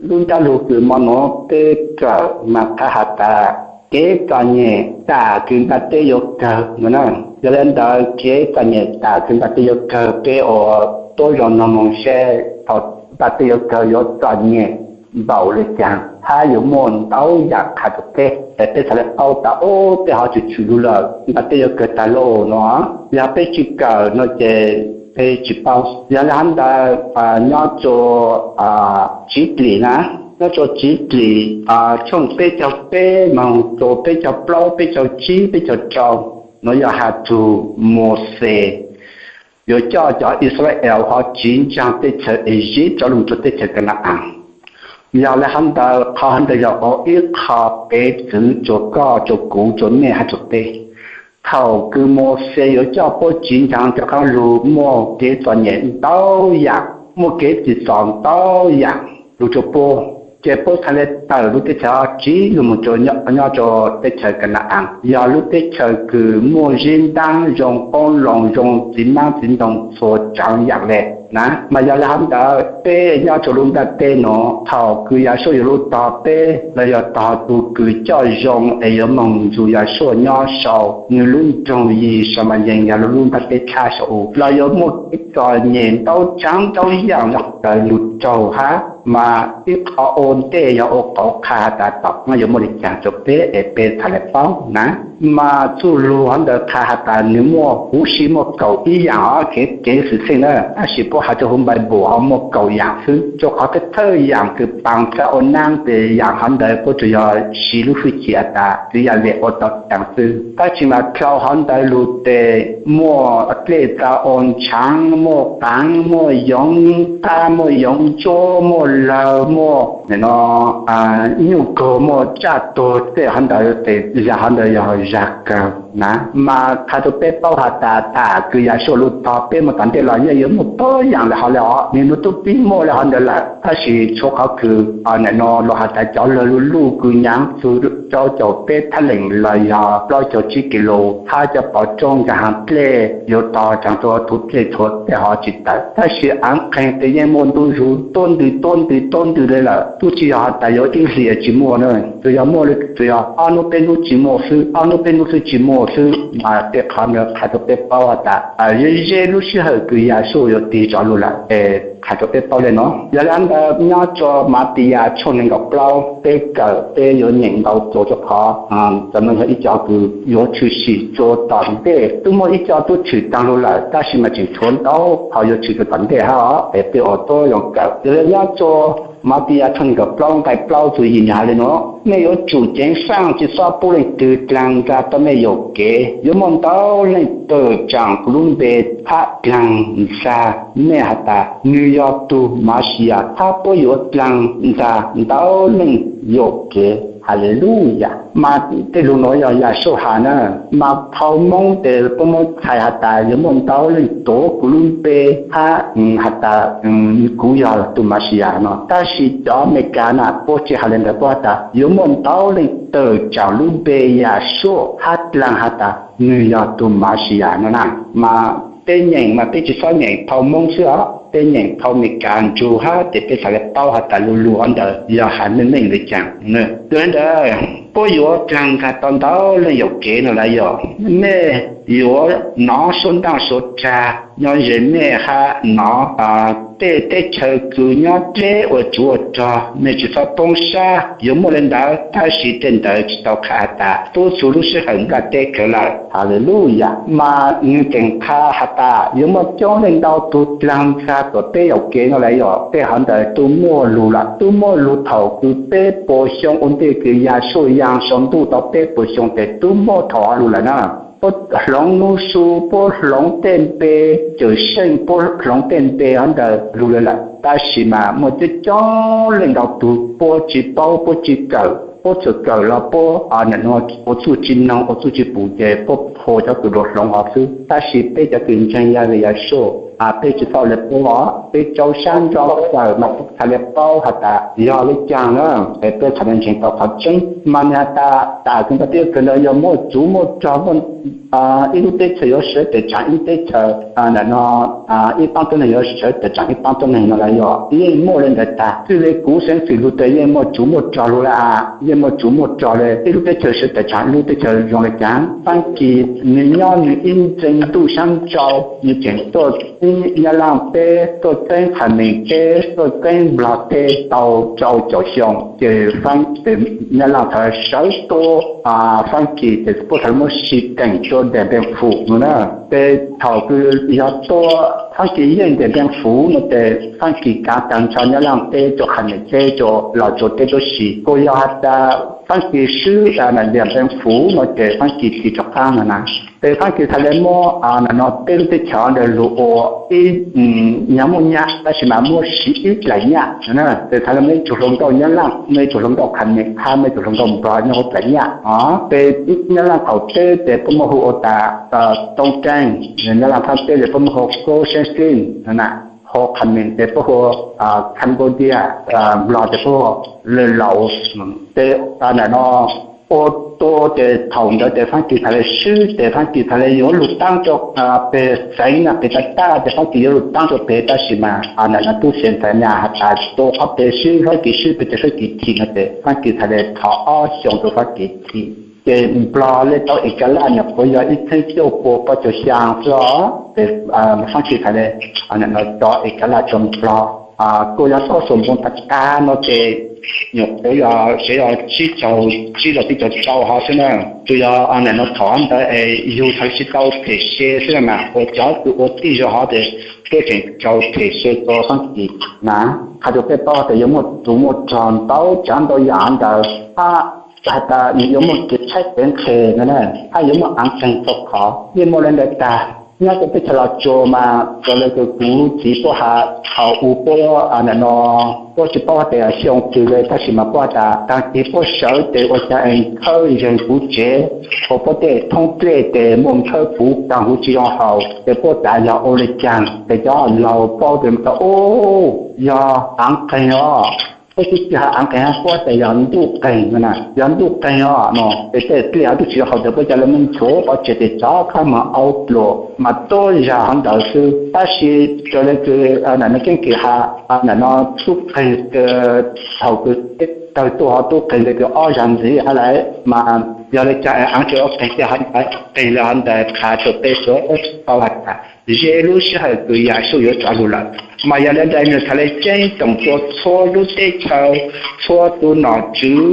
Lub ntsab lug kws mo nuav peb kawm mas qha has tas kev txom nyem tam kws npaj teb yuav kawg no na. Yog le ntawd kev txom nyem tam kws npaj teb yuav kawg, peb ua tuab zoo noog moog seb thaum npaj teb yuav kawg yuav txom nyem npaum le caag hab yuav muaj ntau yaam qha rua peb, es peb txhad le paub tas, o, peb ho tshwm tshwm lug lawm, npaj teb yuav kawg tag lauj no. Yog peb tsi kawm no ces peb tsi paub. Yog le hov ntawd nyob rua Tsiv Dlim na, nyob rua Tsiv Dlim tshooj peb caug peb moog rua peb caug plaub, peb caug tsib, peb caug rau, nuav yog has txug Mauxes yuav coj cov Israel ho tsiv ntsaag teb chaws Iziv rov lug rua teb chaws Kana-as. Yog le hov ntawd qhov hov ntawd yog ua ib qho pev txwv rua koj, rua kuv, rua mej hab rua peb. Thaum kws Mauxes yuav coj puab tsiv ntsaag rov qaab lug muaj kev txom nyem ntau yaam, muaj kev tsim txom ntau yaam lug rua puab, ces puab txhad le tawm lub teb chaws tsiv lug moog rua nyob rua teb chaws Kana-as, yog lub teb chaws kws muaj zib ntaab zoo, qoob loo zoo, txiv maab txiv ntoog txhua tsaav yaam le na. Mas yog le hov ntawd peb nyob rua lub nplaj teb nuav, thaum kws Yashua yuav lug tog peb los yog tog tug kws coj zoo es yuav moog nrug Yashua nyob sau nwg lub nroog Yisamayees yog lub nplaj teb tshab sau u, los yuav muaj kev txom nyem ntau tsaav ntau yaam le hov ntawd lug raug hab. Mas ib qho ua ntej yog ua qhov qha has tas tom qab yuav muaj le caag rua peb es peb txhad le paub na. Mas txuj lug hov ntawd qha has tas nwg muaj huv si muaj kaum ib yaam os, kev xwm txheej na, tab sis puab has rua huv Npaiv Npus ho muaj kaum yaam xwb, rua qhov thawj thawj yaam kws paas txhaj ua naab tes yaam hov ntawd puab tsuas yog siv lub fwj chim has tas txwv yam le ua tau caag xwb. Tab sis mas dlhau hov ntawd lug tes muaj dlej txav ua ntshaav, muaj qaav, muaj yoov qab, muaj yoov ntsuab, muaj lawg, muaj nyuj kaug, muaj tsaj tuag, tej hov ntawd tes zag hov ntawd yog zag kawg na. Mas qha rua peb paub has tas tam kws Yashua lug tog peb moog tom ntej los yeej yuav muaj tuab yaam le hov le os, nwg nuav tub pib muaj le hov ntawd lawm, tab sis tshuav qhov kws nim no lug has tas cov lawg luj luj kws nyaav txug rau caum peb thaj leem los yog plaub caug tsib kis lus, hab cov pov rooj nkaag dlej yuav tog tsaag rua tug dlej tshuav tej hov tsis tawm, tab sis aav qeeg tes yeej muaj ntuj zug tuab ntws tuab ntws tuab ntws le lawm, tub tsi yog has tas yuav ib hlis tsis muaj na, tsuas yog muaj le tsuas yog ob nub peb nub tsis muaj xwb, ob nub peb nub xwb tsis muaj xwb. Mas tej qhov ntawd qha rua peb paub has tas ze ze lub sij hawm kws Yashua yuav tig rov lug lawm es qha rua peb paub le nuav. Yog le ntawd nyob rua Matiyas tshooj neeg nkaum plaub peb kawm peb yuav nyeem ntau dlua rua qhov cov nuav yog ib co kws yuav tshwm sim rua tom ntej. Tub muaj ib co tub tshwm taag lug lawm tab sis mas tseem tshuav ntau qhov yuav tshwm rua tom ntej hab os, es peb ua tuab zoo kawm. Yog le nyob rua Matiyas tshooj neeg nkaum plaub nqai plaub txug yim nwg has le nuav, mej yuav tsum ceev saaj tsi xob pub leej twg dlaag nqaa tau mej yaum kev. Yuav muaj ntau leej tawm tsaam kuv lub npe hab dlaag nqaa mej has tas nwg yog tug Mashiyas, hab puab yuav dlaag nqaa ntau leej yaum kev. Haleluyas. Mas tej lug nuav yog Yashua has na. Mas phau Moob tes puab muab txhais has tas yuav muaj ntau leej tuav kuv lub npe hab has tas kuv yog tug Mashiyas no, tab sis cov Amelikas na puab tsi has le ntawd, puab has tas yuav muaj ntau leej tawm tsaam lub npe Yashua hab dlaag has tas nwg yog tug Mashiyas no na. Mas peb nyeem mas peb tsi xob nyeem phau Moob xwb os, peb nyeem phau Amelikas nrug hab ces peb xaav le paub has tas lug lug hov ntawd yog has meej meej le caag. Yog le ntawd puab yuav dlaag nqaa tau ntau leej yaum kev no lawm yog, mej yuav nov suab ntaaj suav rag nyob ze mej hab nov tej teb chaws kws nyob dleb ua tsov ua rog, mej tsi xob poob sab. Yuav muaj le ntawd tab sis tej ntawd tsi tau qha has tas tub txug lub sij hawm nplaj teb kawg lawm. Haleluyas. Mas nwg tseem qha has tas yuav muaj coob leej ntau tug dlaag nqaa tuam teb yaum kev no lawm yog, tej hov ntawd tub muaj lug lawm, tub muaj lug thaum kws peb puas xyoo ua ntej kws Yashua yaa sau ntuj tau peb puas xyoo tes tub muaj thaum hov lug lawm na. Puab hloov lub su, puab hloov tej npe cawm seej, puab hloov tej npe hov ntawd lug le lawm, tab sis mas muaj coob coob leej ntau tug puab tsi paub, puab tsi kawm, puab txawm kawm los puab ua txuj tsi noog, ua txuj tsi pum ces puab phua cov kws dlua hloov hov xwb. Tab sis peb cov kws ntseeg Yahweh Yashua peb tsis tau li paub os, peb rau sab nraud tawm mas peb txhad li paub has tas yog li cas na, es peb txhad li ntseeg tau qhov tseeb. Mas nws has tas tas kws nta tib kawg ntawd yog muaj tsuv muaj rog, muaj ib lub teb chaws yuav sawv tawm tsam ib lub teb chaws, ntawm no ib paab tuab neeg yuav sawv tawm tsam ib paab tuab neeg no los yog yeej muaj li ntawd tag. Txij li kuv xeeb xwm lug tes yeej muaj tsuv muaj rog lug lawm, yeej muaj tsuv muaj rog li. Ib lub teb chaws sawv tawm tsam ib lub teb chaws zoo li cas. Faab Kis nws nyob nws ib ntxeeg ntuj sab nraud, nws tseem tuaj txeeb Nyab Laaj teb, tuaj txeeb Qhas Mees teb, tuaj txeeb Nplog teb tau rau caum xyoo, ces Faab Kis, Nyab Laaj txhad sawv tuaj, Faab Kis ces puab txhad muab sib teem rua Nteem Npeej Fum no na. Ces thaum kws yog tuaj Faab Kis yeej Nteem Npeej Fum no ces Faab Kis kaav taag nrho Nyab Laaj teb rua Qhas Mees teb rua Los Tsuas teb tuab si. Kuas yog has tas Faab Kis swb Nteem Npeej Fum no ces Faab Kis tsis rov qaab no na. Ces Faab Kis txhad li muab ntawm no peb lub teb chaws ntawd lug ua ib nyag muaj nyaj tab sis mas muab siv ib dlaim nyaj. Ces txhad li muaj ib tug hluas nkauj Nyab Laaj, muaj ib tug hluas nkauj Qhas Mees hab muaj ib tug hluas nkauj Nplog nyob huv dlaim nyaj os. Ces Nyab Laaj qaum teb ces puab muab hu ua tas Toob Keej, Nyab Laaj thaab teb ces puab muab hu Koob Seeb Xij na, ho Qhas Mees ces puab hu Cambodia, Nplog ces puab hu Laos. Ces ntawm no ua tua ces thaum ntawd ces Faab Kis txhad li swb ces Faab Kis txhad li yuav lug taab rua peg xeev na, peg tag tag ces Faab Kis yuav lug taab rua peg tab sis mas ntawm no tub Xeem Xais Nyas has tas tua qhov peg swb, Faab Kis swb peg ces Faab Kis chim no ces Faab Kis txhad li thov ob xyoos rua Faab Kis chim. Ces Nplog le tau Es Kas Laj nyuam qhuav yog ib txheeb cuaj pua paj caug xyaa xwb os. Ces Faab Kis txhad li ntawm no tso Es Kas Laj rua Nplog. Kuj yog txoj xus npoos tag tag no ces nyuam qhuav yog tsev yog tsib caug tsib los tsib caug rau hov xwb na. Tsuas yog ntawm no thaum ntawd es yug txhad tsis tau phem se xwb na, ua cov kws ua tij zoo hov ces tuaj tseem raug phem se rua Faab Kis na. Qhov tsuas peb paub tas yuav muaj tsuv muaj rog ntau tsav ntau yam ntawd hab, has tas nws yuav muaj kev tshaib kev nqhis no na, hab yuav muaj aav qeeg txhua qhov. Yeej muaj li ntawd tag. Nyob rua teb chaws Los Tsuas mas raws li kws kuv txiv puab has thaum u puab ntawm no puab tsis paub has tas xyoo twg li tab sis mas puab has tas taag kig puab sawv ces ua cas es nkhawb zeeg kuv tsev, ua puab tej thoob dlej ces muaj nkhawb puv taag huv tsis zoo haus ces puab tas yog ua li caag ces cov laug paub ces tas u yog aav qeeg os. Puab tsis tsis has aav qeeg hab, puab tas yog ntuj qeeg no na, yog ntuj qeeg os no ces tej dlej hov twb tsis zoo haus ntawd puab ca le muab nchuav pov tseg ces rov qab moog auv dluas mas tuab zag hov ntawd xwb. Tab sis raws li kws ntawm no keeb kwm has ntawm no tub qeeg thaum kws tawg tuaj hov tub qeeg ntawd kws ob zag ntxiv hab lawm mas yog li cas aav tsuas qeeg tej hov ntawd, qeeg li hov ntawd qha rua peb suav tau has tas ze lub sij hawm kws Yas Xus yuav rov lug lawm. Mas yog li ntawd nwg txhad le ceeb toom rua txhua lub teb chaws, txhua tus nom tswv,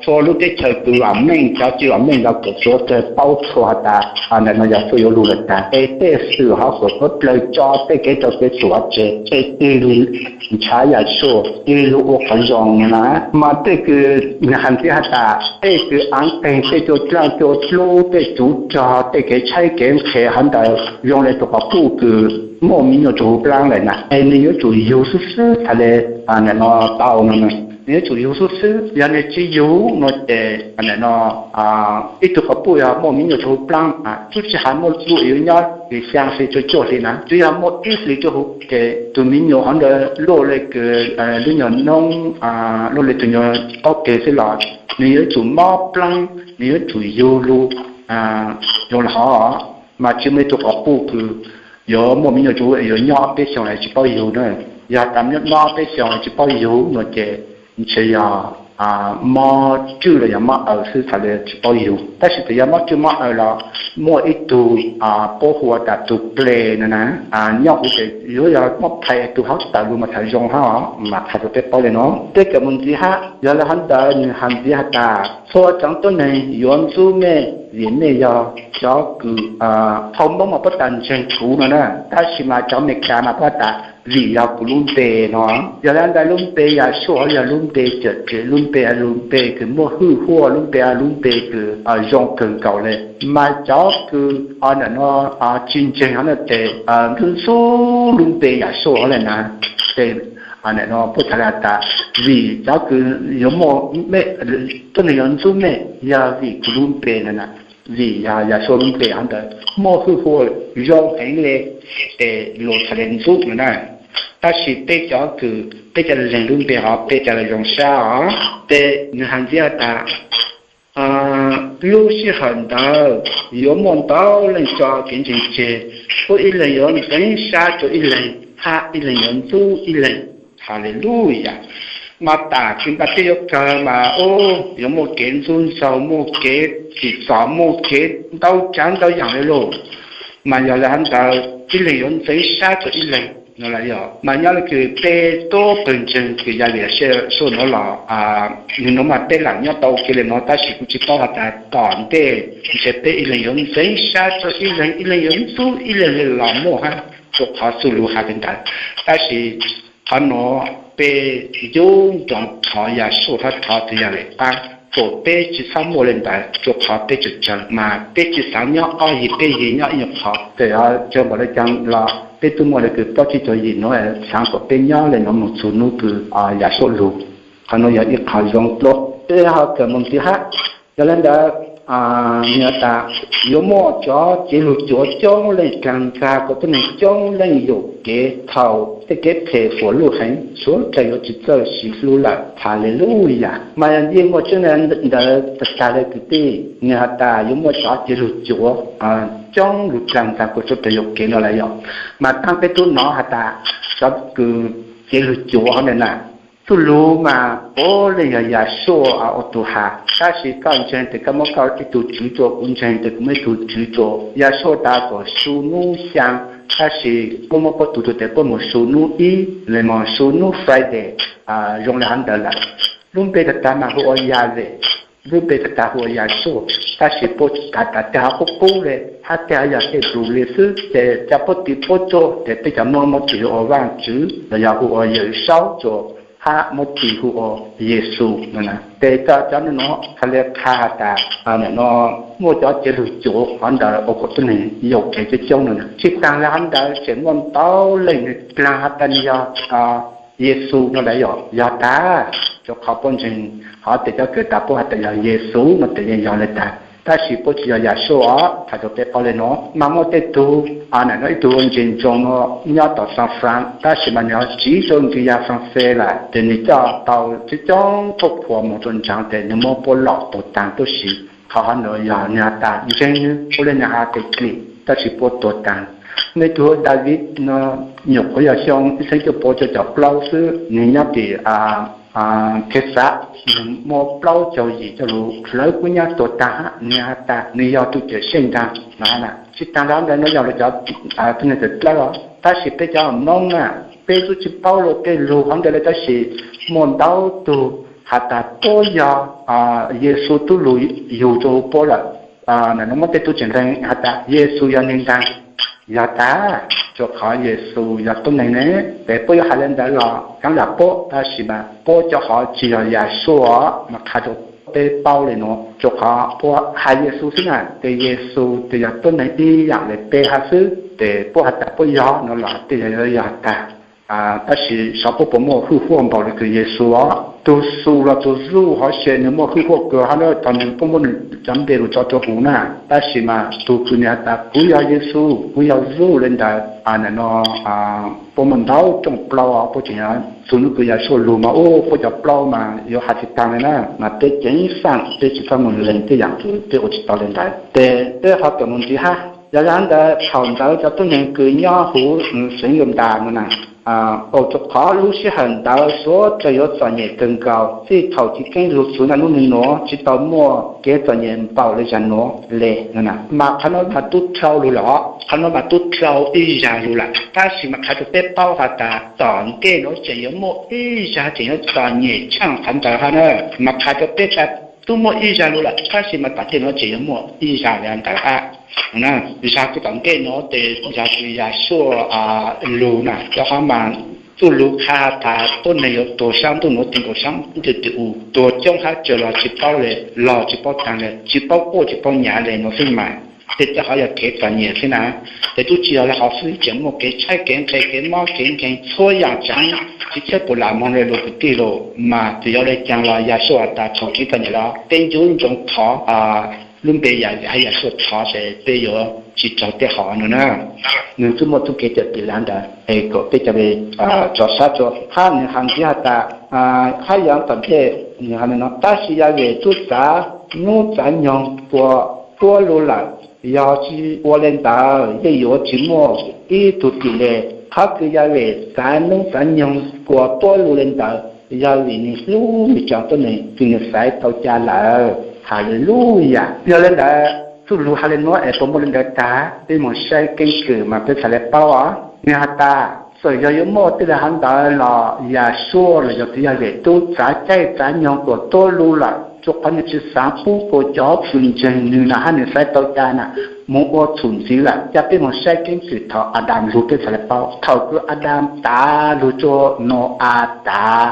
txhua lub teb chaws kws vam meej, cov tsis vam meej los kuas suav dlawg paub txhua has tas ntawm no Yas Xus yuav lug lawm tag. Es tej xwm hov kuas suav dlawg tso tej kev rau kev tsum hov tseg es tig lug nrhav Yas Xus, tig lug ua qhov zoo na. Mas tej kws nwg has ntxiv has tas tej kws aav qeeg, tej cua dlaaj cua dlub, tej tsuv rog, tej kev tshaib kev nqhis hov ntawd zoo li tug quas puj kws muaj miv nyuas rua huv plaab lawm na, es nwg yuav tsum yug xwb xwb txhad le ntawm no tau no. Nwg yuav tsum yug xwb xwb, yog nwg tsis yug no ces ntawm no ib tug quas puj yog muaj miv nyuas rua huv plaab, tub tsis has muaj lub yuav nyob kws xyaa hli rua cuaj hli na, tsuas yog muaj ib hlis rua huv ces tug miv nyuas hov ntawd luaj le kws lub nyuas noob, luaj le tug nyuas taub keg xwb los nwg yuav tsum mob plaab, nwg yuav tsum yug lug zoo le hov. Mas tsis muaj ib tug quas puj kws yuav muaj miv nyuas rua huv yuav nyob ob peb xyoos es tsis paub yug na. Yog tas nyob ob peb xyoos tsis paub yug no ces ntshe yog mob rwj los yog mob aws xwb txhad le tsis paub yug. Tab sis txawm yog mob rwj mob aws los muaj ib tug puab hu ua tas tug pleg no na, nyob huv ces yuav yog muab phais tug hov tawm lug mas txhad zoo hab, mas qha rua peb paub le no. Tej kawm mus ntxiv hab, yog le hov ntawd nwg has ntxiv has tas txhua tsev tuab neeg yuav ntxub mej vim mej yog cov kws, thaum Moob mas puab tas ntseeg kuv no na, tab sis mas cov Amelikas mas puab tas vim yog kuv lub npe no. Yog le ntawd lub npe Yas Xus hov yog lub npe cawm tsev, lub npe, lub npe kws muaj hwj huaj, lub npe, lub npe kws zoo kawg nkaus le. Mas cov kws ntawm no tsis ntseeg hov no ces ntxub ntxub lub npe Yas Xus hov le na. Ces ntawm no puab txhad le has tas vim cov kws yuav muaj, tuab neeg yuav ntxub mej yog vim kuv lub npe no na. vim yog Yashua lub npe hov ntawd muaj hwj huam zoo heev le, ces luag txhaj le ntxub no na. Tab sis peb cov kws peb cov leeg lub npe hov peb cov le zoo sab os, ces nws hais ntxiv tas, lub sij hawm ntawd yuav muaj ntau leej tso kev ntseeg tseg, puab ib leeg yuav ntxeev sab rua ib leeg, hab ib leeg yuav ntxub ib leeg. Haleluyas. Mas tam kws npaj peb yuav kawg mas yuav muaj kev ntxub ntxaug, muaj kev tsim txom, muaj kev ntau tsaav ntau yaam le lauj. Mas yog le hov ntawd ib leeg yuav ntxeev sab rua ib leeg no las yog. Mas nyob le kws peb tub pawg ntseeg kws ya Yashua suaj nuav los, nwg nuav mas peb lam nyob tau ua ke le nuav, tab sis kuv tsi paub has tas tom ntej ntshe peb ib leeg yuav ntxeev sab rua ib leeg, ib leeg yuav ntxub ib leeg le los muaj hab, rua qhov txuj lug has le ntawd. Tab sis qhov nuav peb nco ntsoov thov Yashua hab thov txwv Yalem paab kom peb tsi txhob muaj le ntawd, rua qhov peb tsawg tsawg mas peb tsi xaav nyob ob yig peb yig nyob ib nyuag qhov, txawm yog tsawg npaum le caag los peb tub muaj le kws plaub tsib caug yim nuav xaav kom peb nyob le nuav moog txug nub kws Yashua lug. Qhov nuav yog ib qhov zoo dlua. Peb ho kawm moog ntxiv hab. Yog le ntawd, nwg has tas yuav muaj cov cev lug cuav coob leej dlaag ntxag kuas tuab neeg coob leej yuam kev thaum tej kev phem huam luj heev, suav dlawg yuav tsi txawj siv hlub lawm. Haleluyas. Mas yeej muaj tseeb le ntawd tag tag le kwv tij. Nwg has tas yuav muaj cov cev lug cuav coob lug dlaag ntxag kuas suav dlawg yuam kev no las yog. Mas taab peb tub nov has tas cov kws cev lug cuav hov ntawd na, txuj lug mas puav leej yog Yashua ua tug has, tab sis koj ntseeg tes koj muab koj ib tug tswv rua, kuv ntseeg tes kuv muab ib tug tswv rua. Yashua tas kom su nub xyaa, tab sis puab muab puab tug rua tes puab moog su nub ib, le moog su nub Friday, zoo le hov ntawd lawm. Lub npe tag tag mas hu ua Yalem, lub npe tag tag hu ua Yashua, tab sis puab has tas tej hov qub qub le hab tej hov yog tej lug le xwb, ces ca puab tis puab tuag tes peb cov Moob muab tis hu ua Vaajtswv los yog hu ua Yawm Saub rua, hab muab tis hu ua Yexus no. Tes cov nuav txhad le qha has tas muaj cov cev lug cuav hov ntawd ua kom tuab neeg yuam kev coob coob no. Tsi taag le hov ntawd tseem muaj ntau leej nwg dlaag has tas nwg yog Yexus no las yog. Yog tag, rua qhov puab ntseeg hov tes cov kws tas puab has tas yog Yexus no tes yeej yog le tag, tab sis puab tsi yog Yashua os. Txhad rua peb paub le nuav mas muaj tej tug, nim no ib tug ua ntseeg ntsoov nuav nyob tom San Fran, tab sis mas nwg ho tsiv rua nqi yag France lawm, tes nwg coj tau coob coob khuam moog rua ntsaag tes nwg muab puab lom tuag taag tuab si. Qhov hov nuav yog nwg has tas ntseeg nwg, puab le nwg has tes klim, tab sis puab tuag taag. Nwg tug David no, nyuam qhuav yog xyoo ib txheeb cuaj puas cuaj caum plaub xwb, nwg nyob tim Texas, nwg muaj plaub caug yim coj lug hlawv kub nyab tuag taag hab, nwg has tas nwg yog tug cawm seej nraag no. Tsi taag le hov ntawd nuav yog lawv cov tuab neeg tawm dlawb os, tab sis peb cov Moob na, peb tub tsi paub lug tej lug hov ntawd le, tab sis muaj ntau tug has tas puab yog Yexus tub lug yug rua huv puab lawm. Nim no muaj tej tug tseem leeg has tas Yexus yog nwg nraag. Yog tag, rua qhov Yexus yog tuab neeg ne, tes puab yuav has le ntawd los kaav lam puab, tab sis mas puab cov hov tsi yog Yashua mas qha rua peb paub le nuav, rua qhov puab has Yexus xwb na, tes Yexus tes yog tuab neeg ib yaam le peb hab xwb, tes puab has tas puab yog no los tej yog yog tag. Tab sis xyov puab puas muaj hwj huam npaum le kws Yexus os. Tug Xus los tug Zuj hov se nwg muaj hwj huam kawg hab na, thaus nwg puab muab nwg cov npe lug tso rua huv na, tab sis mas tug kws nwg has tas kuv yog Yexus, kuv yog Zuj le ntawd, nim no puab muaj ntau rooj plaub, puab tseem yog txug nub kws Yashua lug mas ub puab cov plaub mas yuav has tsi taag le na, mas peb ceev xaam peb tsi txhob moog lees tej yaam kws peb ua tsi tau le ntawd. Tes peb ho kawm moog ntxiv hab. Yog le hov ntawd thaum ntawd cov tuab neeg kws nyob huv xeev Yudas no na, rua qhov lub sij hawm ntawd suav dlawg yuav txom nyem kawg nkaus, txij thaum Chiv Keeb lug txug naj nub nuav tsi tau muaj kev txom nyem npaum le zag nuav le no na. Mas qhov nuav mas tub dlhau lug lawm, qhov nuav mas tub dlhau ib zag lug lawm, tab sis mas qha rua peb paub has tas tom ntej nuav tseem yuav muaj ib zag tseem yuav txom nyem tshaaj qhov ntawd hab na. Mas qha rua peb tas tub muaj ib zag lug lawm, tab sis mas tom ntej nuav tseem yuav muaj ib zag le ntawd hab. Zag kws tom ntej nuav tes zag kws Yashua lug na, rua qhov mas txuj lug qha tas tuab neeg yuav tuag saab ntuj nuav, tuag nkaus saab ntuj twm u, tuag coob hab tsawg los tsi paub le, lug tsi paub taag le, tsi paub quaj tsi paub nyav le nuav xwb mas. Tes tej qhov yog kev txom nyem xwb na. Tes tub tsi yog le hov xwb, tseem muaj kev tshaib kev nqhis, kev mob kev nkeeg, txhua yaam tsaav tsi txhiab puas lam moog le lug kwv tij lug. Mas txawm yog le caag los Yashua tas thaus kev txom nyem los peb nco ntsoov thov lub npe Yaj Suaj thov ces peb yuav tsis raug tej hom no na. Nws twb muaj txuj kev cawm dim lawm ntawd es kom peb cov tso sab tso. Hab nws has ntxiv has tas, hab yog tom ntej nws has no, tab sis Yaj Suaj tub txav hnub txav nyoog kuas tuab lug lawm, yog tsis ua le ntawd yeej yuav tsis muaj ib tug tim le. Qhov kws Yaj Suaj txav hnub txav nyoog kuas tuab lug le ntawd yog vim nws hlub nws cov tuab neeg kws nws xaiv tau ca lawm. Haleluyas. Yog le ntawd txuj lug has le nuav es puas muaj le ntawd tag? Peb moog saib keeb kwm mas peb txhad le paub os. Nws has tas, txawm yog yuav muaj tej le hov ntawd los Yaj Suaj los yog txiv Yaj Suaj tub txav caij txav nyoog kuas tuab lug lawm, rua qhov nws tsis xaav pub kuas cov kws ntseeg nws na hab nws xaiv tau ca na moog ua txhum ntxiv lawm. Ca peb moog saib keeb kwm thaum Adas lug peb txhad le paub. Thaum kws Adas tav lug rua Nau-as tav,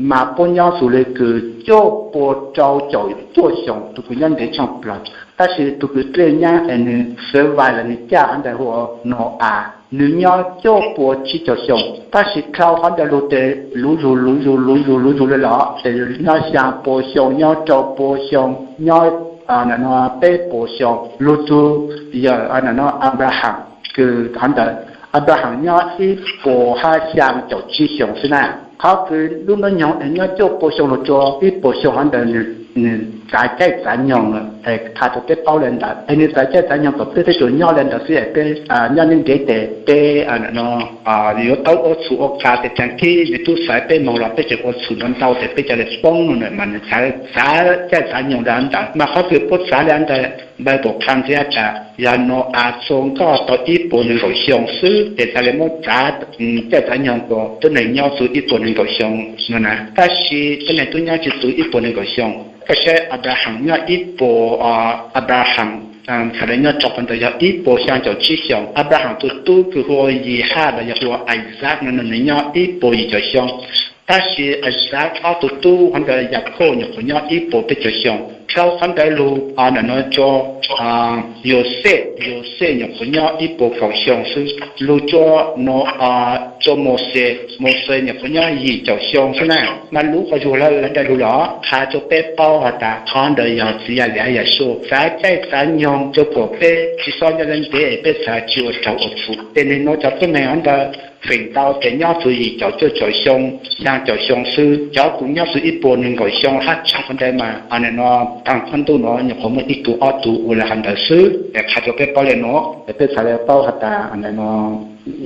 mas puab nyob xws le kws cuaj pua rau caum cuaj xyoos, tug kws nyob ntev tshaaj plawg. Tab sis tug kws dlej nyab es nws survive los nws caj hov ntawd hu ua Nau-as, nws nyob cuaj pua tsib caug xyoo. Tab sis dhau hov ntawd lug tes luv zug luv zug luv zug luv zug le los tes nyob xyaa pua xyoo, nyob rau pua xyoo, nyob peb pua xyoo. Lug txug yawm Abraham, kws hov ntawd Abraham nyob ib puas hab xyaa caum tsib xyoo xwb na. Qhov kws lub hnub nyoog es nyob cuaj pua xyoo lug rua ib puas xyoo hov ntawd nws txav caij txav nyoog es qha rua peb paub le ntawd es nws txav caij txav nyoog kom peb teb tsuas nyob le ntawd xwb es peb nyob ntev ntev tes peb yuav tau ua txhum ua qas tes tag kis nws tub xaiv peb moog los peb tseem ua txhum ntau ntau tes peb ca le poob no na. Mas nws txav caij txav nyoog le ntawd. Mas qhov kws puab txav le ntawd Bible qha ntxiv has tas yog Nau-as txua nkoj tau ib puas nees nkaum xyoo xwb tes txhad le muab txav caij txav nyoog kuas tuab neeg nyob txug ib puas nees nkaum xyoo no na. Tab sis tuab neeg tub nyob tsis txug ib puas nees nkaum xyoo. Koj saib Abraham nyob ib puas, Abraham txhad le nyob rau qhov ntawd yog ib puas xyaa caum tsib xyoo. Abraham tug tub kws hu ua Yihaj los yog hu ua Isaac no nws nyob ib puas yim caum xyoo. Tab sis Isaac ob tug tub hov ntawd Yakhauj nyuam qhuav nyob ib puas peb caug xyoo. Dhau qhov ntawd lug ntawm no rua Yauxej, Yauxej nyuam qhuav nyob ib puas kaum xyoo xwb. Lug rua no, rua Mauxes, Mauxes nyuam qhuav nyob yim caum xyoo xwb na. Mas lub qhov zug lawv daim lug los qha rua peb paub has tas qhov ntawd yog txiv Yaj Suaj, Yaj Suaj txav caij txav nyoog rua kuas peb tsi xob nyob le ntev es peb txhad tsi ua raug ua txhum. Tes nwg nuav cov tuab neeg hov ntawd feem ntau tes nyob txug yim caum cuaj caum xyoo, xyaa caum xyoo xwb. Cov kws nyob txug ib puas nees nkaum xyoo hab tshaj qhov ntawd mas no taag qhov ntuj nuav nyuam qhuav muaj ib tug ob tug ua le hov ntawd xwb. Es qha rua peb paub le nuav es peb txhad le paub has tas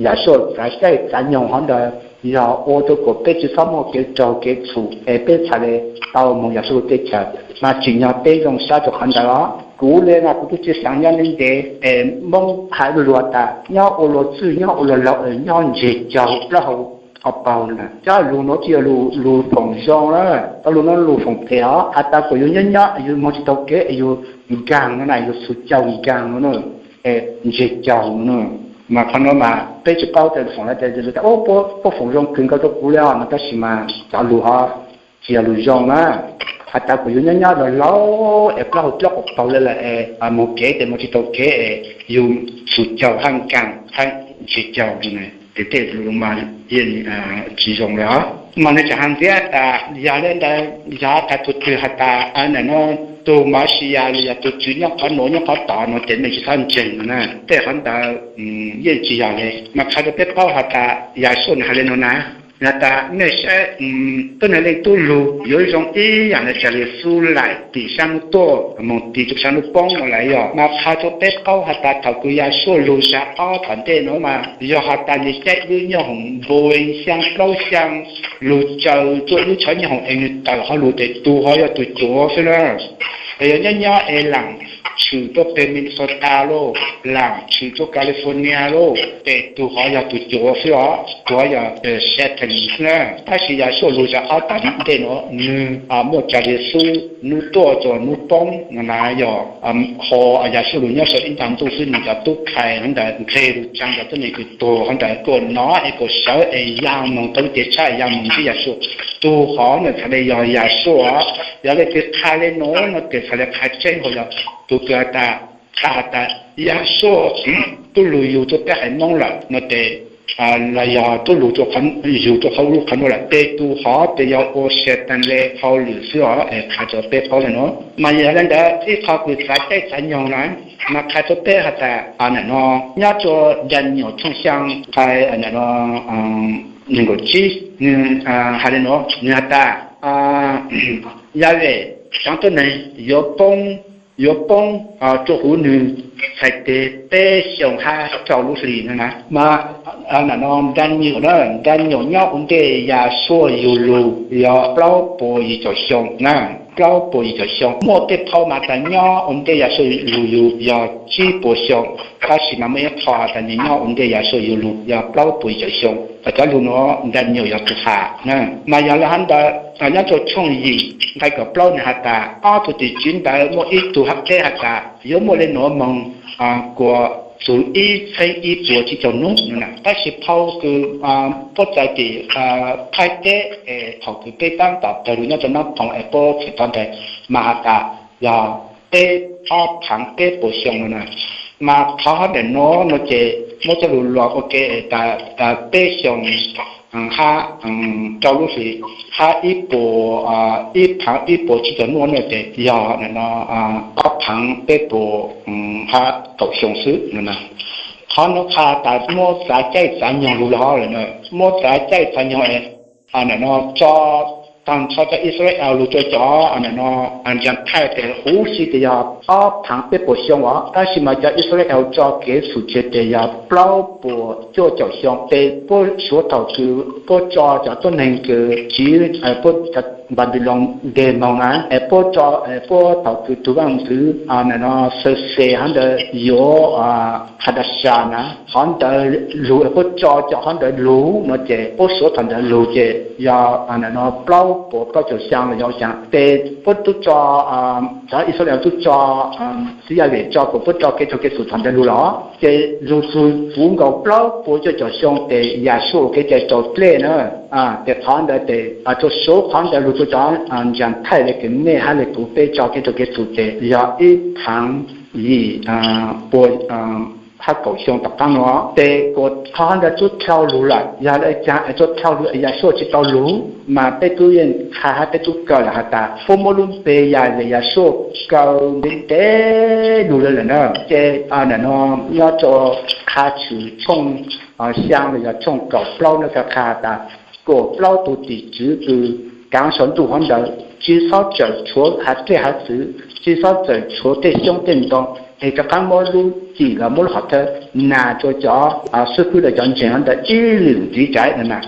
Yaj Suaj txav caij txav nyoog hov ntawd yog ua rua kuas peb tsi xob muaj kev raug kev txhum es peb txhad le tau moog Yaj Suaj lub teb chaws. Mas tsim nyog peb zoo sab rua qhov ntawd os. Kuv le mas kuv tub tsi xaav nyob ntev ntev es Moob has lug has tas nyob ua luag txwj, nyob ua luag laug, nyob ntseg caug plaub hau qhov paug na. Cov lug nuav tsi yog lug foom zoo na, cov lug nuav lug foom phem os. Has tas kuas yug nyob nyob yug moog tsi taug kev es yug nkaag no na, yug txhum caug nkaag no na, es ntseg caug no na. Mas qhov nuav mas peb tsi paub tas foom le tas puab foom zoo kawg nkaus rua kuv le os no, tab sis mas cov lug hov tsi yog lug zoo na. Has tas kuas yug nyob nyob laug laug es plaub hau dlawb qhov paug le lawm es moog kev tes moog tsi taug kev es yug txhum caug hab nkaag hab ntseg caug no na, tes tej lug mas yeej tsi zoo le os. Mas nwg tseem has ntxiv tas yog le ntawd, yog tas tug twg has tas ntawm no tug Mauxiyas los yog tug Tswv nyob qhov nuav nyob qhov tod no ces mej tsi txhob ntseeg no na. Tej qhov ntawd yeej tsi yog le. Mas qha rua peb paub has tas Yaj Suaj nwg has le nuav na, has tas mej saib, tuab neeg Leej Tub lug yuav zoo ib yaam le Cas Li Xub Laim tim saab nub tuaj moog tim rua saab nub poob no lawm yog. Mas qha rua peb paub has tas thaum kws Yaj Suaj lug zag ob tom ntej nuav mas yog has tas nwg caij ib lub nyoob hoom Boeing xyaa plaub xyaa lug tsaws rua ib lub tshav nyoob hoom es nwg tawm hov lug tes tug hov yog tug cuav xwb na. Es yog nyob nyob es laam tshwm rua peg Minnesota lauj, laam tshwm rua California lauj, tes tug hov yog tug cuav xwb os, tug hov yog Satan xwb na. Tab sis Yaj Suaj lug zag ob tom ntej nuav nwg muaj Cas Li Xub nub tuaj rua nub poob no na yog ho Yaj Suaj lug nyob sau ib ntaag ntuj xwb, nwg cov tub khai hov ntawd nqeg lug tsaa cov tuab neeg kws tuag hov ntawd kuas nov es kuas sawv es yaa moog tau lub cev tshab es yaa moog ntsib Yaj Suaj. Tug hov na txhad le yog Yaj Suaj. Yog le kws qha le nuav no tes txhad le qha tseeb hov yog tug kws has tas, qha has tas Yaj Suaj tub lug yug rua peb haiv Moob lawm no tes los yog tub lug yug rua qhov lub qhov nuav lawm, tes tug hov tes yog ua Setan le hauj lwm xwb os. Qha rua peb paub le nuav. Mas yog le ntawd ib qho kws txav caij txav nyoog na, mas qha rua peb has tas, nyob rua Daniel tshooj xyaa nqai neeg nkaum tsib, nwg has le nuav, nwg has tas, Yahweh cov tuab neeg yuav poob, yuav poob rua huv nwg txhais teg peb xyoo hab rau lub hlis no na. Mas Daniel na, Daniel nyob ua ntej Yahshua yug lug yog plaub puas yim caum xyoo na, plaub puas yim caum xyoo. Muaj tej phau mas tas nyob ua ntej Yahshua lug yug yog tsib puas xyoo, tab sis mas muaj ib qho has tas nwg nyob ua ntej Yahshua yug lug yog plaub puas yim caum xyoo. Cov lug nuav Daniel yog tug has na. Mas yog le hov ntawd nyob rua tshooj yim nqai kaum plaub nwg has tas ob tug tim tswv ntawd muaj ib tug hab teb has tas yuav muaj le nuav moog kuas txug ib txheeb ib puas tsib caug nub no na. Tab sis phau kws puab txais tim Thaib teb es thaum kws peb taab tom tawg lug nyob rua Nab Phoov es puab txhais tau ntawd mas has tas yog peb, ob phaav peb puas xyoo no na. Mas qhov hov ntawm nuav no ces muab coj lug luas ua ke tas peb xyoo hab rau lub hlis hab ib puas, ib phaav ib puas tsib caug nub no ces yog ob phaav peb puas hab kaum xyoo xwb no na. Qhov nuav qha tas muab txav caij txav nyoog lug le hov lawm na, muab txav caij txav nyoog es tso taag nrho cov Israel lug rua cov Gentile tes huv si tes yog ob phaav peb puas xyoo os. Tab sis mas cov Israel tso kev xum tseg tes yog plaub puas cuaj caum xyoo tes puab suav thaum kws puab tso cov tuab neeg kws tsiv, puab Npanpiloos ntes moog na, es puab tso, puab thaum kws tug vaaj ntxwv Xewxes hov ntawd yuav Hadasa na, hov ntawd lug es puab tso cov hov ntawd lug no ces puab suav thaum ntawd lug ces yog plaub puas plaub caug xyaa los yog ua caag tes puab tub tso, cov Israel tub tso, txiv Yahweh tso kuas puab tso kev rau kev xum thaum ntawd lug los ces lug txug puv nkaus plaub puas cuaj caum xyoo tes Yahshua ua kev cai raus dlej na. Ces qhov ntawd tes rua suav qhov ntawd lug rua cov Gentile le kws mej hab le kuv peb tso kev rau kev xum tes yog ib phaav yim puas hab kaum xyoo tom qaab nuav. Ces kuas qhov ntawd tub dlhau lug lawm, yog le caag es tub dlhau lug es Yahshua tsis tau lug? Mas peb tub yeej qha hab peb tub kaw lawm has tas puab muab lub npe Yahweh Yahshua kaw ntev ntev lug le lawm na. Ces nim no nyob rua Qha Tshwm tshooj xyaa los yog tshooj kaum plaub no kaw qha has tas kuas plaub tug tim tswv kws kaav saum ntuj hov ntawd tsis xob txawm tshuav hav dlej hav txwv, tsis xob txawm tshuav tej xyoob tej ntoo, es rov qaab muab lub cim los muab lub hom thawj nas rua cov xwb fwb los cov ntseeg hov ntawd ib lwm ntxiv rais no na.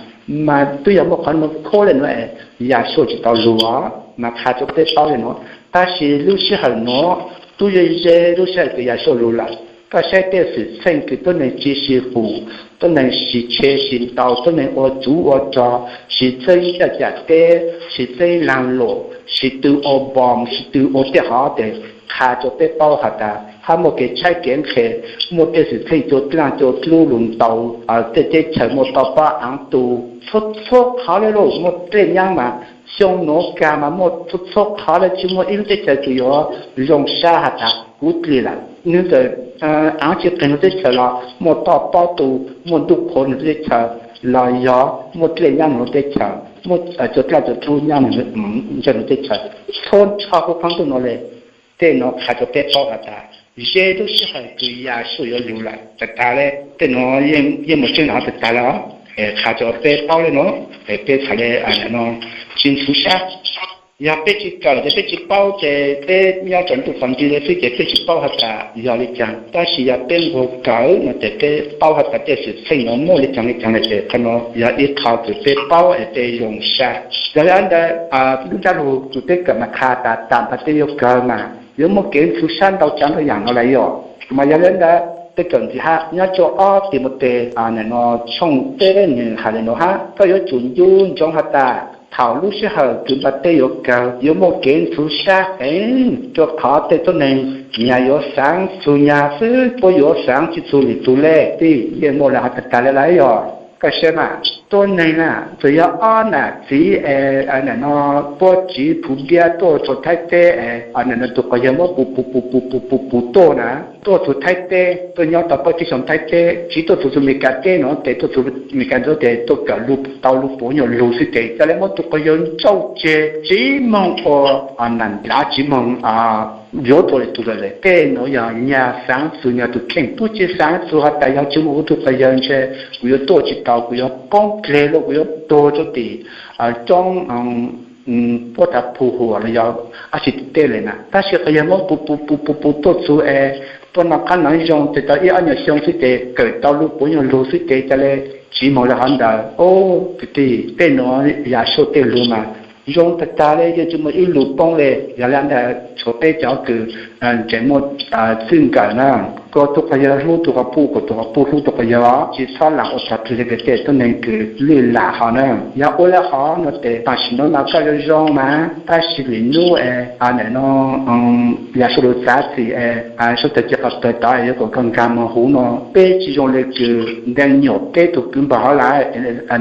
Mas twb yog muaj qhov nuav khuab le nuav es Yahshua tsis tau lug os, mas qha rua peb paub le nuav. Tab sis lub sij hawm nuav tub yeej ze lub sij hawm kws Yahshua lug lawm. Koj saib tej xwm txheej kws tuab neeg tsi sib hum, tuab neeg sib tshe sib ntaus, tuab neeg ua tsuv ua rog, sib txeeb caj cam teb, sib txeeb laag luam, sib tw ua npom, sib tw ua tej hov tes qha rua peb paub has tas hab muaj kev tshaib kev nqhis, muaj tej xwm txheej cua dlaaj cua dlub lug ntaus tej teb chaws muaj toj pob aav tu txhua txhua qhov le lauj. Muaj dlej nyaab mas xyoo nuav kag mas muaj txhua txhua qhov le, tsis muaj ib lub teb chaws kws yuav zoo sab has tas kuv dlig lawm. Nwg txawm aav tsis qeeg nwg teb chaws los muaj toj pob tu, muaj ntuj qhuav nwg teb chaws, los yog muaj dlej nyaab nwg teb chaws, muaj cua dlaaj cua dlub nyaab nwg teb chaws. Txhua nrho huv qhov ntuj nuav le. Tej nuav qha rua peb paub has tas ze lub sij hawm kws Yahshua yuav lug lawm tag tag le. Tej nuav yeej muaj tseeb le hov tag tag le os. Qha rua peb paub le nuav, peb txhad le tsis ntxhov sab. Yog peb tsis kawm ces peb tsis paub ces peb nyob rua ntuj qhov nti le xwb ces peb tsis paub has tas yog le caag. Tab sis yog peb nquag kawm no ces peb paub has tas tej xwm txheej nuav muaj le caag le caag le ces qhov nuav yog ib qho kws peb paub es peb zoo sab. Yog le ntawd lub ntsab lug kws peb kawm mas qha tas tas npag peb yuav kawg mas yuav muaj kev ntxhov sab ntau tsav ntau yaam no lawm yog. Mas yog le ntawd peb kawm ntxiv hab nyob rua ob Timautes tshooj peb nwg has le nuav hab, koj yuav tsum ncu ntsoov has tas thaum lub sij hawm kws npag peb yuav kawg yuav muaj kev ntxhov sab heev rua qhov tej tuab neeg nyag yuav xaav txug nyag xwb, puab yuav xaav tsis txug lwm tug le. Tij yeej muaj le hov tag tag le lawm yog. Koj saib mas tuab neeg na, txawm yog ob nam txiv es nim no puab tsiv phuv npiab tuaj txug Thaib teb es nim no tus quas yawg muab pus pus pus pus pus pus pus tuaj na, tuaj txug Thaib teb tuaj nyob tau peb tib xyoo Thaib teb, tsiv tuaj txug txug Meskas teb no tes tuaj txug Meskas ntawd tes tuaj kawm lug tau lug puav nyuag lug xwb tes ca le muab tus quas yawg ntsauj tseg tsis moog ua nam nplav tsis moog yuav tua lwm tug lawm. Tej nuav yog nyag xaav txug nyag tug kheej, tub tsis xaav txug has tas yog tsis muaj huv tug quas yawg ntshe kuv yuav tuaj tsis tau, kuv yuav poob dleg lug, kuv yuav tuag rua tim roob puab tas phu huam los yog ab tsi tej le na. Tab sis quas yawg muab pus pus pus pus pus tuaj txug es tuaj noj qab noj zoo tes tau ib ob nyuag xyoo xwb tes kawm tau lug puav nyuag lug xwb tes ca le tsiv moog le hov ntawd. Kwv tij, tej nuav yav suab tej lug mas zoo tag tag le, yeej tsis muaj ib lug poob le. Yog le ntawd tshuav peb cov kws tseem muaj txij nkawm na, koj tug quas yawg hlub tug quas puj, kuas tug quas puj hlub tug quas yawg os, tsis txhob lam ua txog plig le kws tej tuab neeg kws lwj lam hov na. Yog ua le hov no tes tam sim no mas koj zoo zoo mas, tab sis lwm hnub es nim no yav suab lug txav txim es suab tag ci qhov tawg tod yuav kom koj nkag moog huv no, peb tsis zoo le kws ntees nyuam peb tug kwv npawg hov lawm.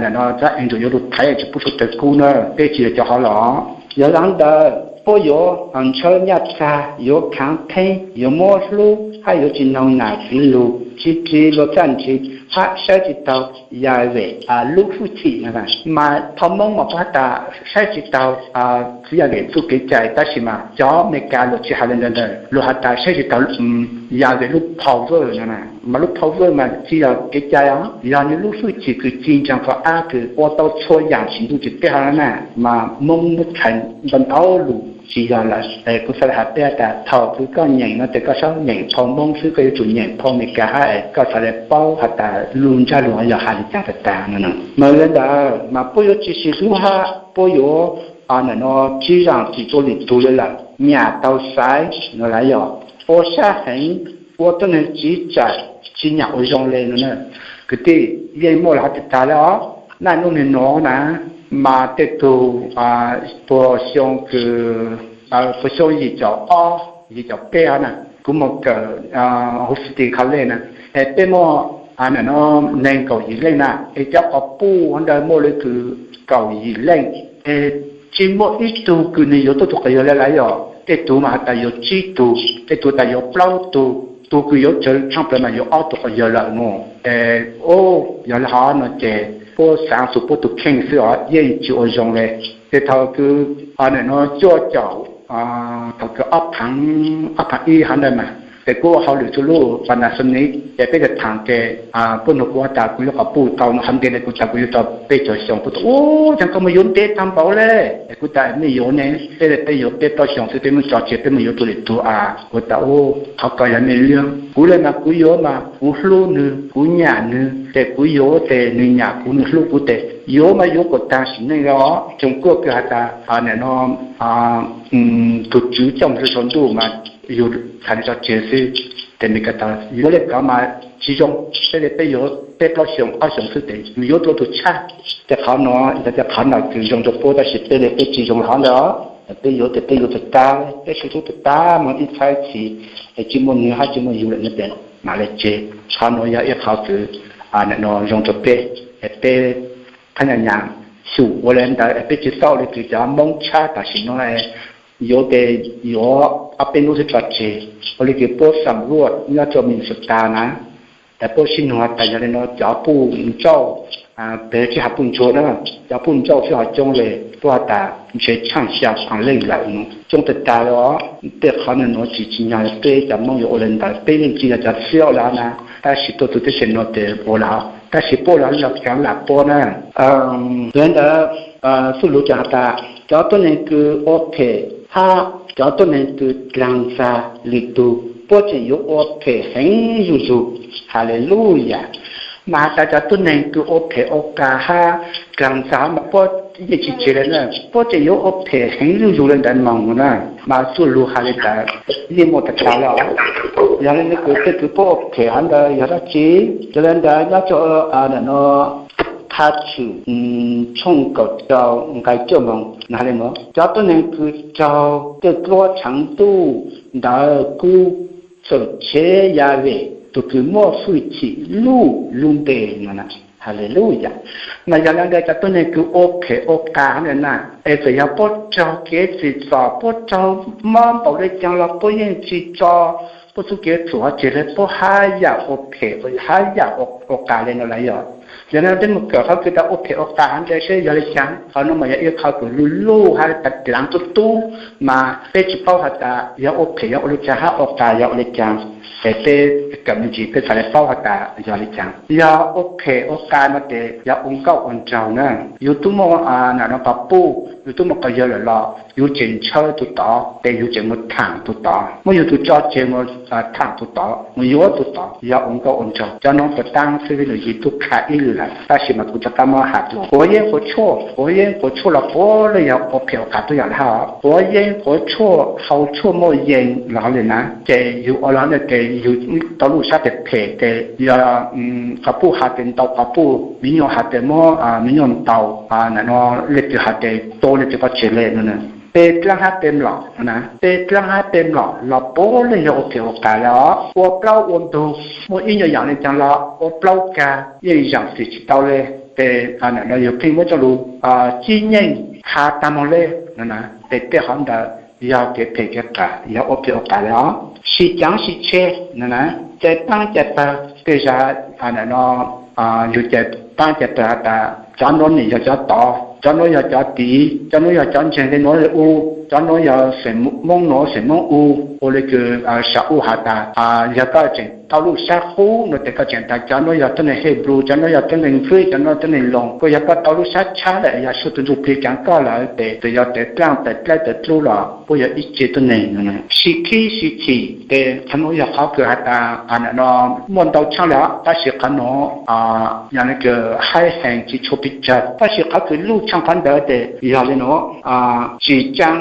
Nim no txab ees nrug yuav lug thaiv tsis pub suab tawg kub na, peb tsis yog cov hov los. Yog le ntawd puab yuav ntshaw nyaj txag, yuav khaav theeb, yuav muab hlub hab yuav tsis noog nam txiv lug, tsis ris luag txaj ntse hab saib tsis taug Yam Vem lub hwj chim no. Mas phau Moob mas puab has tas saib tsis taug txiv Yam Vem txuj kev cai, tab sis mas cov Amelikas luag tsis has le ntawd, luag has tas saib tsis taug Yam Vem lub power no. Mas lub power mas tsis yog kev cai os, yog nws lub hwj chim kws ci ntsaa qhov ab kws ua tau txhua yaam tsim ntuj tsim teb hov na. Mas Moob muab txhais ntau ntau lug tsis yog lawm. Kuv xaav le has peb tas thaum kws koj nyeem no tes koj txhob nyeem phau Moob xwb, koj yuav tsum nyeem phau Amelikas hab es koj xaav le paub has tas lub ntsab lug yog has le caag tag tag no. Mas le ntawd mas puab yuav tsis sib hlub hab puab yuav nim no tsis zaam txim rua lwm tug le lawm, nyam tau xaiv no lawm yog ua sab heev, ua tuab neeg tsiv tsaim, tsis nyam ua zoo le no na. Kwv tij, yeej muaj le hov tag tag le os. Naj nub nwg nuav na, mas tej tug puag xyoo kws, puag xyoo yim caum ob yim caum peb hov na, kuv moog kawm huv si ti college na, es peb muaj nim no neeg kaum yim leej na, es cov quas puj hov ntawd muaj le kws kaum yim leej, es tsis muaj ib tug kws nwg yuav tuaj tug quas yawg le lawm yog. Tej tug mas has tas yuav tsib tug, tej tug tas yuav plaub tug, tug kws yuav tsawg tshaj plaws mas yuav ob tug quas yawg lawm no. Es yog le hov no ces puab xaav txug puab tug kheej xwb os, yeej tsis ua zoo le. Ces thaum kws nim no cuaj caum, thaum kws ob phav, ob phav ib hov ntawd mas, ces kuv ua hauj lwm rua lub Panasonic, ces peb tau thaam ces puab nug kuv has tas kuv yuav quas puj tau no hov ntej ne, kuv tas kuv yuav tau peb caug xyoo. Puab tas ua caag koj moog yuav ntev tag npaum le? Es kuv tas mej yuav ne, peb le peb yuav peb plaub xyoo xwb peb muab tso tseg, peb moog yuav rua lwm tug a. Kuv tas ua, qhov ko yog mej lub, kuv le mas kuv yuav mas kuv hlub nwg, kuv nyam nwg, ces kuv yuav tes nwg nyam kuv nwg hlub kuv tes yuav mas yuav kom taag sim neej le os. Tsoom kuaj kws has tas nim no tug tswv coj moog rua saum ntuj mas yug txhais le tso tseg xwb. Ces Meskas tas yuav le kov mas tsis zoo, peb le peb yuav peb plaub xyoo ob xyoo xwb tes yuav rua tug tshaj. Tej qhov no yog tej qhov no kws zoo rua puab, tab sis peb le peb tsis zoo le hov ntawd os. Peb yuav tes peb yuav tag tag, peb sib hlub tag tag moog ib txhais txhis, es tsis muaj nwg hab tsis muaj yug lawm no tes mam le tseg. Qhov no yog ib qhov kws nim no zoo rua peb, es peb phab nyas nyas xyum ua le ntawd es peb tsis txawj le kws cov Moob tshab tam sim no yuav tes yuav ob peb nub xwb tso tseg. Ua le kws puab xam luaj nyob rua Minnesota na, tas puab sib nug tas yog le no cov puj ntsauj, peb tsis has puj ntsuag na, cov puj ntsauj sib ho coob le, puab has tas ntshe tshaaj xya phav leej lawm no, coob tag tag le os. Tej qhov no nuav tsis tsim nyog peb cov Moob yuav ua le ntawd, peb yeej tsis yog cov xiaub le hov na, tab sis tuaj txug teb chaws no tes ua le hov, tab sis puab le hov yog kaav lam puab na. Yog le ntawd, xuj lug ca has tas cov tuab neeg kws ua phem hab cov tuab neeg kws dlaag txag lwm tug, puab tseem yuav ua phem heev zuj zug. Haleluyas. Mas has tas cov tuab neeg kws ua phem ua qas hab dlaag txag mas puab yeej tsis tseg le na, puab tseem yuav ua phem heev zuj zug le ntawd moog na. Mas xuj lug has le ntawd yeej muaj tag tag le os. Yog le ntawd kws tej kws puab ua phem hov ntawd yog dlaab tsi? Yog le ntawd nyob rua nim no Phatshwm tshooj kaum rau nqai cuaj moog has le nuav, cov tuab neeg kws raug tej duab tshaav ntuj ntawd kuj txawm tshev Yam Vem tug kws muaj hwj chim luj lub npe no na. Haleluya. Mas yog li ntawd cov tuab neeg kws ua phem ua qas ntawd na, es txawm yog puab raug kev txim txom, puab raug mob npaum le caag los puab yeej tsis tso, puab txuj kev txhum ho tseg le, puab haj yam ua phem haj yam ua qas le no lawm yog. Yog no peb mus kawm qhov kws tas ua phem ua qas hov ntawd seb yog le caag. Qhov no mas yog ib qho kws luj luj hab tas dlaav tub tub, mas peb tsis paub has tas yog ua phem yog ua le caag hab ua qas yog ua le caag. Es peb kawm me ntsis peb txhad le paub has tas yog le caag. Yog ua phem ua qas no ces yog ua nkauj ua nraug na. Yug tub muaj nam no qhov puj, yug tub muaj qhov yawg lawm los yug tseem ntshaw tug tod, ces yug tseem mus thaam tug tod, muab yug tug tso tseg mus thaam tug tod, mus yuav tug tod, yog ua nkauj ua nraug. Cov no puas taab xwb, peb nus yig tub qha ib lwm lawm, tab sis mas kuv rov qab muab has dlua. Quav yeeb quav tshuaj, quav yeeb quav tshuaj los puav leej yog ua phem ua qas tuab yam le hab. Quav yeeb quav tshuaj, hau tshuaj muaj yees los hov le na, ces yug ua le hov ntawd ces yug tau lub sab phem phem ces yog qhov puj has tes ntau qhov puj, me nyuam has tes muab me nyuam ntaus, nam no leej twg has tes tua leej twg pov tseg le no. Peb dlaab hab peb mlom no na, peb dlaab hab peb mlom los puav leej yog ua phem ua qas le os. Ua plaub ua ntug, muaj ib nyuag yaam le caag los ua plaub kag yeej zaam txim tsis tau le. Ces no yug pheej muab coj lug cib nyeej has tag moog le no na, ces tej qhov ntawd yog kev phem kev qas, yog ua phem ua qas le os. Sib caav sib tshe no na, cais paab cais pawg, tej zag no yug cais paab cais pawg has tas cov nuav nim yog cov tod, cov nuav yog cov tid, cov nuav yog cov ntseeg le nuav le u, cov nuav yog xeem Moob nuav xeem Moob u, ua le kws saum u has tas yog koj tseem tau lub sab qub no ces koj tseem tas cov nuav yog tuab neeg Hebrew, cov nuav yog tuab neeg Greek, cov nuav tuab neeg Loos. Kuj yog koj tau lub sab tshab lawm, Yasua tug ntsuj plig kaav koj lawm ces txawm yog tawm dlaaj tawm dlawb tawm dlub los puab yog ib tse tuab neeg no. Sib khib sib chim, ces qhov nuav yog qhov kws has tas no muaj ntau tshaaj le os, tab sis qhov nuav yog le kws haib heev tsis tshua pes tsawg, tab sis qhov kws luj tshaaj qhov ntawd ces yog le nuav, tsim tsaa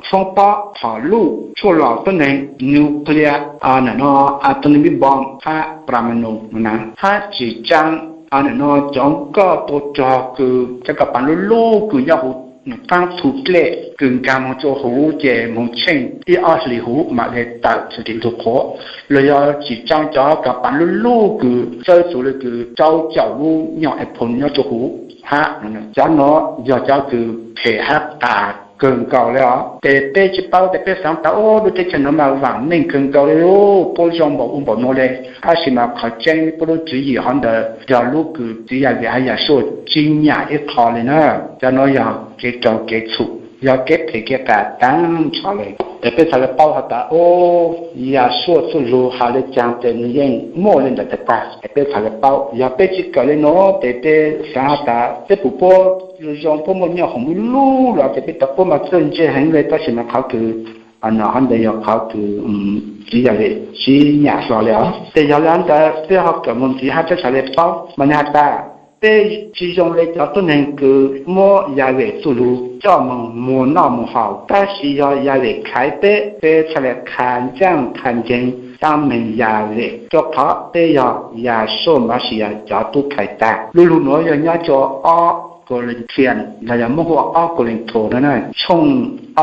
foob pob thom luj tshuaj los tuab neeg nuclear, nam no atomic bomb hab pramanu na, hab tsim tsaa nam no cov nkoj tua rog kws cov kas pav luj luj kws nyob huv qaab thu dlej kws nkaag moog rua huv ces moog tsheej ib ob hlis huv mam le tawm txug tim ntug qhuav, los yog tsim tsaa cov kas pav luj luj kws txawb txug le kws rau caum lub nyuag apple nyob rua huv hab. Cov nuav yog cov kws phem hab qas kawg nkaus le os. Ces peb tsis paub ces peb xaav tas lub teb chaws nuav mas vaam meej kawg nkaus le, puab zoo npaum ub npaum nuav le. Tab sis mas qhov tseeb puab lub tswv yim hov ntawd yog lub kws txiv Yas Ves hab Yasua tsis nyam ib qho le na. Cov nuav yog kev rau kev txhum, yog kev phem kev qas taag nrho le. Es peb txhad le paub has tas, o, Yasua txuj lug has le caag ces nwg yeej muaj le ntawd tag tag. Es peb txhad le paub, yog peb tsis kawm le nuav ces peb xaav has tas peb pum puab zoo, puab muaj nyuaj hoom lub lub los ces peb tau puab mas txawj ntse heev le, tab sis mas qhov kws no hov ntawd yog qhov kws txiv Yas Ves tsis nyam hlo le os. Ces yog le ntawd peb ho kawm moog ntxiv hab peb txhad le paub mas nwg has tas peb tsis zoo le cov tuab neeg kws muab Yas Ves txuj lug coj moog muag noj muag haus, tab sis yog Yas Ves khaiv peb, peb txhad le qha ntxaaj qha nceeg taag meeg Yas Ves, rua qhov peb yog Yasua Masias cov tub thaiv tag. Lub lug nuav yog nyob rua ob Corinthians los yog muab hu ua ob Kuv Leej Thus no na, tshooj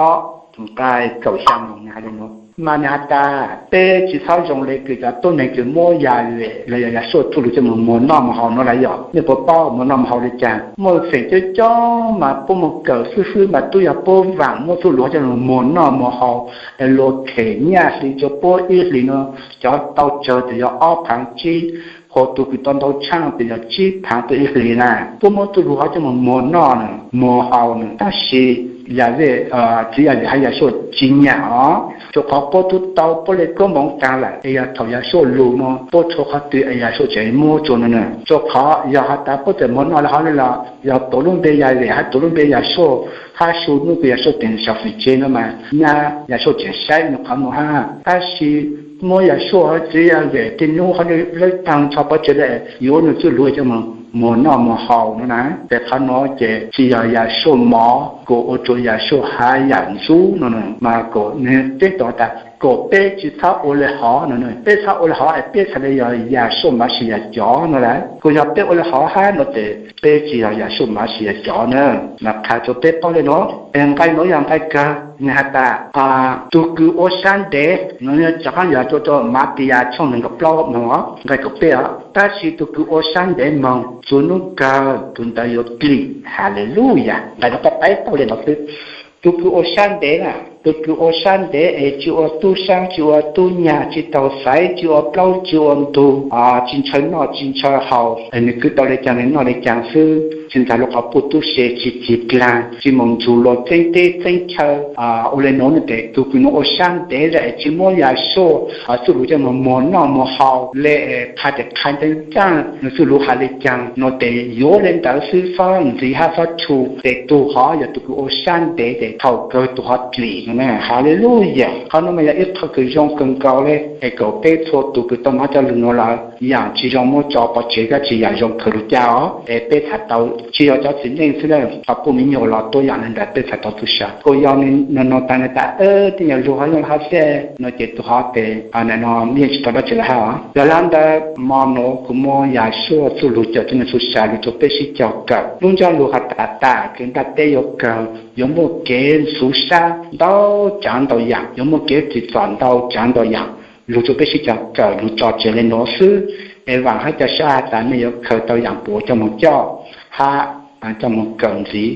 ob nqai kaum xya moog nwg has le nuav. Mas nwg has tas peb tsis txhob zoo le kws cov tuab neeg kws muab Yas Ves los yog Yasua txuj lug coj moog muag noj muag haus no lawm yog. Nej puas paub muag noj muag haus le caag? Muaj feem coob coob mas puab moog kawm xwb xwb mas tub yog puab vaam muab txuj lug coj moog muag noj muag haus, es luag them nyaj hli rua puab ib hlis no cov tau tsawg tes yog ob phaav tsib, ho tug kws tau ntau tshaaj tes yog tsib phaav tuaj ib hlis na. Puab muab txuj lug hov coj moog muag noj na, muag haus na, tab sis Yas Ves, txiv Yas Ves hab Yasua tsis nyam os, rua qhov puab tub tau puab le koob moov taag lawm, es yog thaum Yasua lug no puab rua qhov twg es Yasua tseem muab rua no na. Rua qhov yog has tas puab txawm muag noj le hov le los yog tuav lub npe Yas Ves hab tuav lub npe Yasua, hab su nub kws Yasua tseem sau fim tseg no mas nyab Yasua tseem saib nwg qhov nuav hab. Tab sis muab Yasua txiv Yas Ves tej nub hov le lawb taag nrho pov tseg le, yuav nwg txuj lug coj moog muag noj muag haus no na. Tes qhov nuav ces tsis yog Yasua mov, kuas ua rua Yasua hab yam ntxub no na, mas kuas nwg teb tau tas kom peb tsis txhob ua li hov no. Peb txhob ua li hov es peb txhais li yog Yashua Mashiach cov no lawm. Kuj yog peb ua li hov hab no ces peb tsis yog Yashua Mashiach cov na. Mas qha rua peb paub li no. Es nqai nuav yog nqai kawg, nwg has tas, tug kws ua sab ntev no, cov qaab yog rua rua Matiyas tshooj neeg nkaum plaub moog os, nqai kaum peb os, tab sis tug kws ua sab ntev moog txug nub kawg tug ntawd yuav plim. Haleluyas. Nqai nuav peb paub li no xwb. Tug kws ua sab ntev na, tug kws ua sab ntev es tsis ua tub saab, tsis ua tub nyag, tsis taug xaiv, tsis ua plaub, tsis ua ntug, tsis ntshaw noj tsis ntshaw haus, es nwg kws tau le caag nwg noj le caag xwb, tsis ntag lub qhov puj tub se tsis cig dlaag, tsis moog nrug luas txeeb teb txeeb chaw. Ua le nuav nwg tes tug kws nuav ua sab ntev le es tsis muab Yashua txuj lug coj moog muag noj muag haus le, qha tes qha ncaaj ncaaj nwg txuj lug has le caag nuav tes yuav le ntawd xwb, xob ntxiv hab xob tshu, tes tug hov yog tug kws ua sab ntev tes thaum kawg tug hov plim no na. Haleluyas. Qhov nuav mas yog ib qho kws zoo kawg nkaus le, es kom peb txhua tug kws tau nov cov lug nuav lawm, yaam tsis zoo muab tso pov tseg, koj tsis yaam zoo khaws lug ca os. Es peb txhais tau tsis yog cov txiv neej xwb na, qhov puj miv nyuas los tuab yaam le ntawd peb txhais tau txuj sa. Kuj yog nwg nug tas nwg tas, tej nyuas lug hov zoo hab xwb no ces tug hov tes no yeej tsis tau dab tsi le hab os. Yog le ntawd mo nuav kuv muab Yashua txuj lug cawm txuj neeg txuj sa lug rua peb sib cog kawm. Lub ntsab lug has tas, tas kws ntaj teb yuav kawg, yuav muaj kev ntxhuv sab ntau tsaav ntau yaam, yuav muaj kev tsim txom ntau tsaav ntau yaam, lug rua peb sib cog kawm lug tso tseg le nuav xwb. Es vaam hab ca sab has tas mej yuav khaws tau yaam puav coj moog coj hab coj moog kawm ntxiv.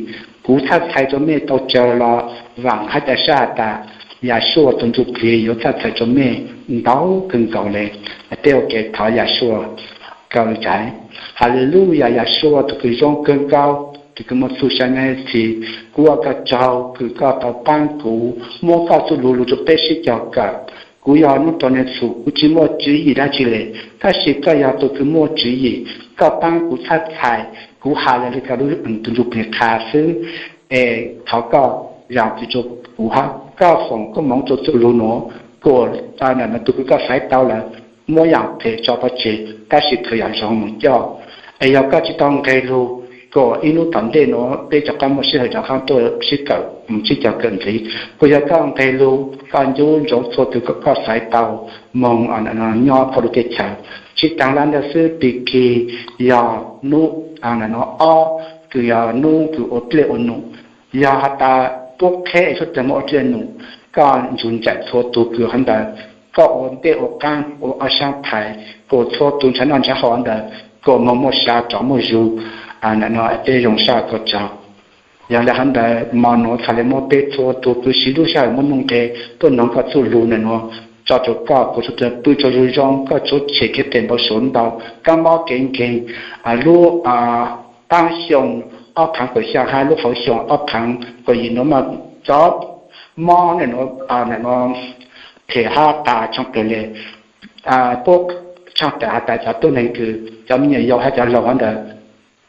Kuv txhaj txhais rua mej tau tsawg los vaam hab ca sab has tas Yashua tug ntsuj plig yuav txhaj txhais rua mej ntau kawg nkaus le. Peb ua ke thov Yashua kawm ntawv. Haleluyas, Yashua tug kws zoo kawg nkaus, tug kws muaj txuj sa nab txi, kuv ua koj tsaug kws koj tau paab kuv muab koj txuj lug lug rua peb sib cog kawm. Kuv yog nub rua nwg txhum, kuv tsis muaj tswv yim dab tsi le, tab sis koj yog tug kws muaj tswv yim, koj paab kuv txhaj txhais, kuv has le le koj lub tug ntsuj plig qha xwb. Es thov koj zaam txim rua kuv hab koj foom koob moov rua txuj lug nuav, kuas tug kws koj xaiv tau lawm muab yaam phem tso pov tseg tab sis khaws yaam zoo moog coj. Es yog koj tsis tau nqeg lug, kuas ib nub tom ntej nuav peb rov qaab muaj sij hawm rov qaab tuaj sib kawm, sib cog kawm ntxiv. Kuas yog koj nqeg lug, koj ncu ntsoov txhua tug kws koj xaiv tau moog nyob koj lub teb chaws. Tsis taag le ntawd xwb, pig kig yog nub ob kws yog nub kws ua dlej ua num. Yog has tas puab qheb es suav dlawg muaj ua dlej num, koj nrug ncaim txhua tug kws hov ntawd, koj ua ntej ua qaab ua ob saab thaiv, kuas txhua tug nrhav noj nrhav haus ntawd, kuas moog muaj sa rov muaj zug. Peb zoo sab koj tsaug. Yog le hov ntawd mo nuav txhad le muab peb txhua tug kws siv lub sij hawm muaj nuj nqe tuaj noog koj txuj lug nuav, tso rua koj kuas suav dlawg pw tsaug zug zoo, koj tsuav tshem kev qias npau suav ntau, kab mob kev nkeeg, lub taab xyoo ob phaav kaum xyaa hab lub hauv xyoo ob phaav kaum yim nuav mas cov mob nuav phem hab tas tshooj plig le. Puab tshooj tawm has tas cov tuab neeg kws cov me nyuam yaus hab cov laug hov ntawd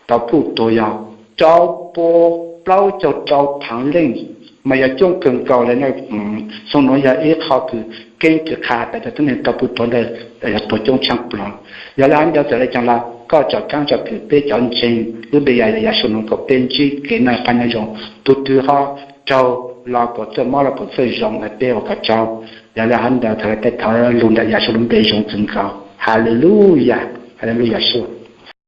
tau puj tuag yog rau puab plaub caug rau phaav leej, mas yog coob kawg nkaus le na. Xyoo nuav yog ib qho kws keeb kws qha tas cov tuab neeg tau puj tuag ntawd yog tuag coob tshaaj plawg. Yog le hov ntawd txawm le caag los koj tsom kaab tsom kwm peb cov ntseeg lub npe Yashua nuav kom peb ntsib kev noj qab nyob zoo, tug twg ho raug los kom txawj mob los kom txawj zoo, peb ua koj tsaug. Yog le hov ntawd txhad le thov lug ntawm Yashua lub npe zoo kawg nkaus. Haleluyas, haleluyas Yashua.